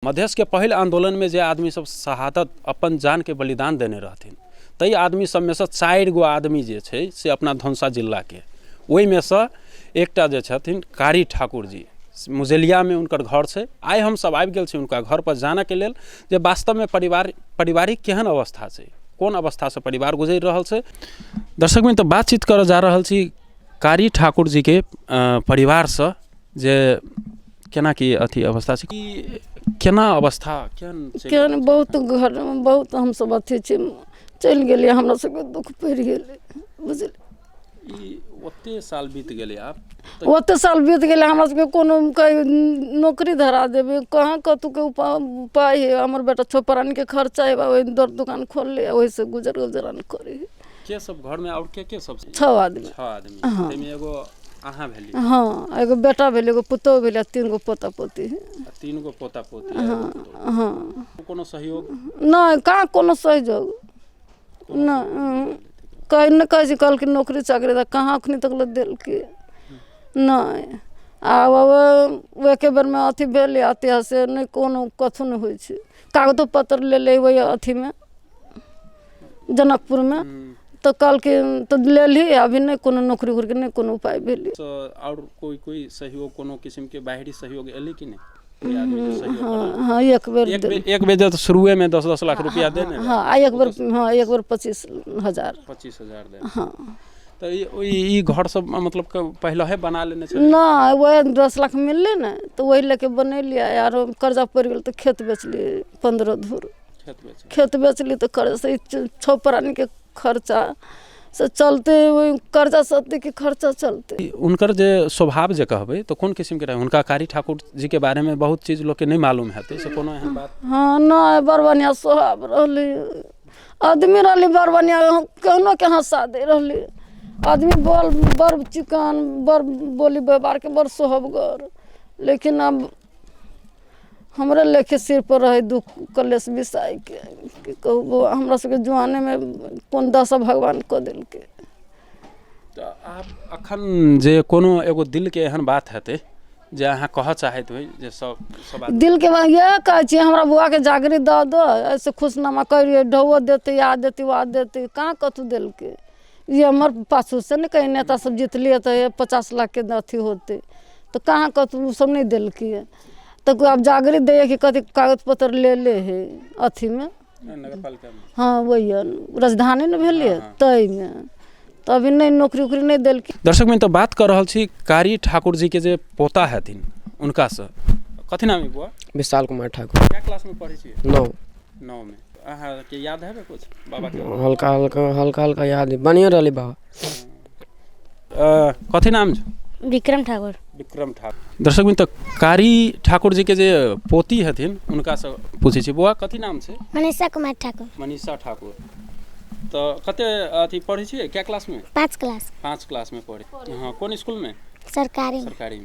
मधेशके पहिल आन्दोलनमे जे आदमी सब शहादत अपन जानके बलिदान देने रहथिन, ताहि आदमी सबमे सँ 4 गो आदमी जे छै से अपना धनुषा जिलाके, ओहिमे सँ एकटा जे छथिन कारी ठाकुर जी, मुजलियामे हुनकर घर छै। आइ हमसब आबि गेल छी हुनका घरपर जानऽके लेल जे वास्तवमे पारिवारिक केहन अवस्था छै, कोन अवस्थासँ परिवार गुजरि रहल छै। दर्शक तऽ बातचीत करऽ जा रहल छी कारी ठाकुर जीके परिवारसँ जे केना की अथी अवस्था छै, की केना अवस्था केहन छै। केहन बहुत घर बहुत हमसब अथी छी, चलि गेलियै, हमरा सबके दुःख पड़ि गेलै, बुझलियै। ई ओते साल बीत गेलै आब। ओते साल बीत गेलै, हमरा सबके कोनो नौकरी धरा देबै, कहाँ कतहुके उपाय हइ। हमर बेटा छओ प्राणीके खर्चा हइ, ओहि दर दोकान खोलले, ओहिसँ गुजर गुजरान करै हइ। के सब घरमे आओर के के सब? 6 आदमी। 6 आदमी। ताहिमे एगो अहाँ भेली? हँ, एगो बेटा भेलै, एगो पुतोहु भेलै, 3 गो पोता पोती हइ। 3 गो पोता पोती। हँ। कोनो सहयोग? नहि, कहाँ कोनो सहयोग नहि। कहै नहि कहै छै, कहलखिन नौकरी चाकरी तऽ कहाँ अखनी तक लए देलकै नहि। आब एके बेरमे अथी भेलै, अथी से नहि कोनो कथु नहि होइ छै। कागतो पत्र लेले ओहि अथीमे जनकपुरमे, तऽ कहलखिन तऽ लेलही, अभी नहि कोनो नौकरी उकरीके नहि कोनो उपाय भेलै। आओर कोइ कोइ सहयोग, कोनो किसिमके बाहरी सहयोग एलै कि नहि? हँ हँ, एक बेर। एक बेर तऽ शुरुएमे 10-10 लाख रुपया देने। हँ, आ एक बेर, हँ, एक बेर 25,000। 25,000 देने। हँ। तऽ ई घर सब मतलब पहिले बना लेने छलै? नहि, वएह 10 लाख मिललै ने तऽ वही लऽके बनेलियै। आरो कर्जा पड़ि गेल तऽ खेत बेचलियै 15 धूर। खेत बेचली तऽ कर्जा से 6 प्राणीके खर्चा से चलते, ओहि कर्जा से कि खर्चा चलते। हुनकर जे स्वभाव जे कहबै तऽ कोन किसिमके रहै हुनका? कारी ठाकुर जीके बारेमे बहुत चीज लोकके नहि मालूम हेतै, से कोनो एहन बात? हँ, नहि, बड़ बढ़िआँ स्वभाव रहलै, आदमी रहलै बड़ बढ़िआँ, केहनो के हँसा दै रहलै आदमी, बोल बड़ चिकन, बड़ बोली व्यवहारके, बड़ सोहबगर। लेकिन आब हमरे लेखे सिर पर रहै दुःख कलेश बिसाइके, की कहू बौआ, हमरा सबके जुआनेमे कोन दशा भगवान कऽ देलकै। तऽ आब अखन जे कोनो एगो दिलके एहन बात हेतै जे अहाँ कहऽ चाहैत होइ जे सब सब दिलके बात इएह कहै छियै, हमरा बौआके जागृत दऽ दऽ, एहिसँ खुशनामा करियै, ढौओ देतै, आ देतै, ओ देतै, कहाँ कतहु देलकै। ई हमर पाछूसँ ने कहीं नेता सब जितलियै तऽ 50 लाखके अथी होतै, तऽ कहाँ कतहु ओ सब नहि देलकै। तऽ आब जागृत दैए कि कथी कागज पत्र ले ले हइ अथीमे। नगरपालिकामे? हँ, वही राजधानी ने भेलियै ताहिमे, तऽ अभी नहि नौकरी उकरी नहि देलकै। दर्शक में तऽ बात कऽ रहल छी कारी ठाकुर जी के जे पोता हेथिन हुनकासँ। कथी नाम है बुआ? विशाल कुमार ठाकुर। क्या क्लासमे पढ़ै छियै? 9। 9 मे। अहाँके याद हेबै कुछ बाबाके? हल्का हल्का, हल्का हल्का याद है। बढ़िआँ रहलै बाबा। कथी नाम छै? विक्रम ठाकुर। विक्रम ठाकुर। दर्शक मित्र, तऽ कारी ठाकुर जी के जे पोती हथिन हुनकासँ पूछै छी। बौआ, कथी नाम छै? मनीषा कुमार ठाकुर। मनीषा ठाकुर। तऽ कते अथी पढ़ै छियै, क्या क्लासमे? 5 क्लास। 5 क्लासमे पढ़ै। हँ, कोन स्कूलमे? सरकारी। सरकारी।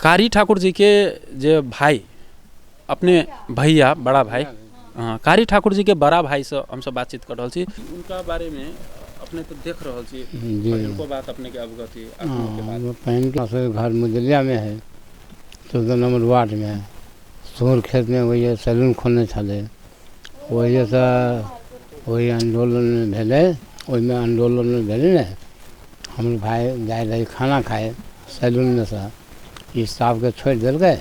कारी ठाकुर जी के जे भाई, अपने भैया, बड़ा भाई, हाँ, कारी ठाकुर जी के बड़ा भाई से हमसब बातचीत कर रहल छी। उनका बारेमे अपने तऽ देख रहल छी। जी। पहिलुको बात अपने के अवगत है, अखनो के बात? पहिन के घर मुजलियामे है, 14 नंबर वार्डमे है। सुर खेतमे वही सैलून खोलने छलै, ओहिसँ ओहि आन्दोलन भेलै। ओहिमे आन्दोलन भेलै ने, हमर भाय जाइ रहै खाना खाइ सैलूनमे सँ, ई स्टाफके छोड़ि देलकै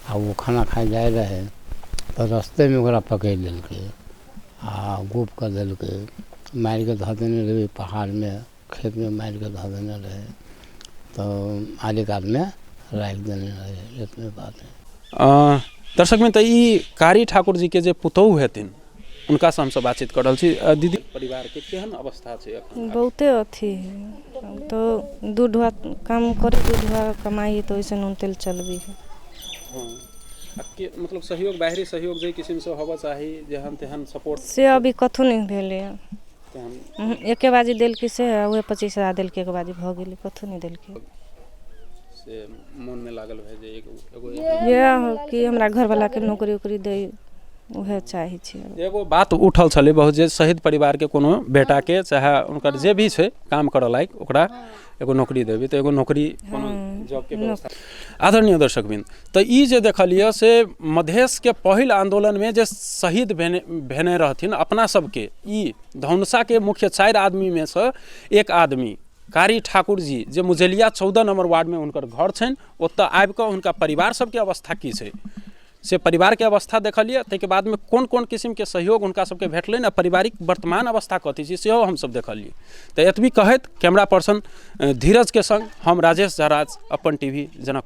आ ओ खाना खाइ जाइ रहै तऽ रस्तेमे ओकरा पकड़ि लेलकै आ गुप कऽ देलकै, मारिके धऽ देने रहै पहाड़मे, खेतमे मारिके धऽ देने रहै, तऽ आरे कातमे राखि देने रहै। एतने बात है। दर्शक तऽ ई कारी ठाकुर जी के जे पुतोहु हेथिन हुनकासँ हमसब बातचीत कर रहल छी। दीदी, परिवारके केहन अवस्था छै अखन? बहुते अथी है, तो दू ढुआ काम करे, दू ढुआ कमाई है, तऽ ओहिसँ नून तेल चलबी है। हँ। आ के मतलब सहयोग, बाहरी सहयोग जे किसिमसँ होबऽ चाही, जेहन तेहन सपोर्ट? से अभी कथो नहि भेलै। तेहन एके बाजी देलकै से, उहे 25,000 देलकै, एक बाजी भऽ गेलै, कथो नहि देलकै। से मोनमे लागल है जे एगो एगो इएह कि हमरा घरवलाके नौकरी उकरी दै, उएह चाहै छियै। एगो बात उठल छलै बहुत जे शहीद परिवारके कोनो बेटाके, चाहे हुनकर जे भी छै काम करऽ लायक, ओकरा एगो नौकरी देबै, तऽ एगो नौकरी कोनो जॉबके व्यवस्था। आदरणीय दर्शकवृन्द, तऽ ई जे देखलियै से मधेशके पहिल आन्दोलनमे जे शहीद भेने रहथिन अपना सबके ई धनुषाके मुख्य 4 आदमीमे सँ एक आदमी कारी ठाकुर जी, जे मुजलिया 14 नंबर वार्डमे हुनकर घर छनि, ओतऽ आबिकऽ हुनका परिवार सबके अवस्था की छै से परिवारके अवस्था देखलियै। ताहिके बादमे कोन कोन किसिमके सहयोग हुनका सबके भेटलनि आ पारिवारिक वर्तमान अवस्था कथी छै सेहो हमसब देखलियै। तऽ एतबी कहैत कैमरा पर्सन धीरजके संग हम राजेश झा राज, अपन टीवी जनकपुर।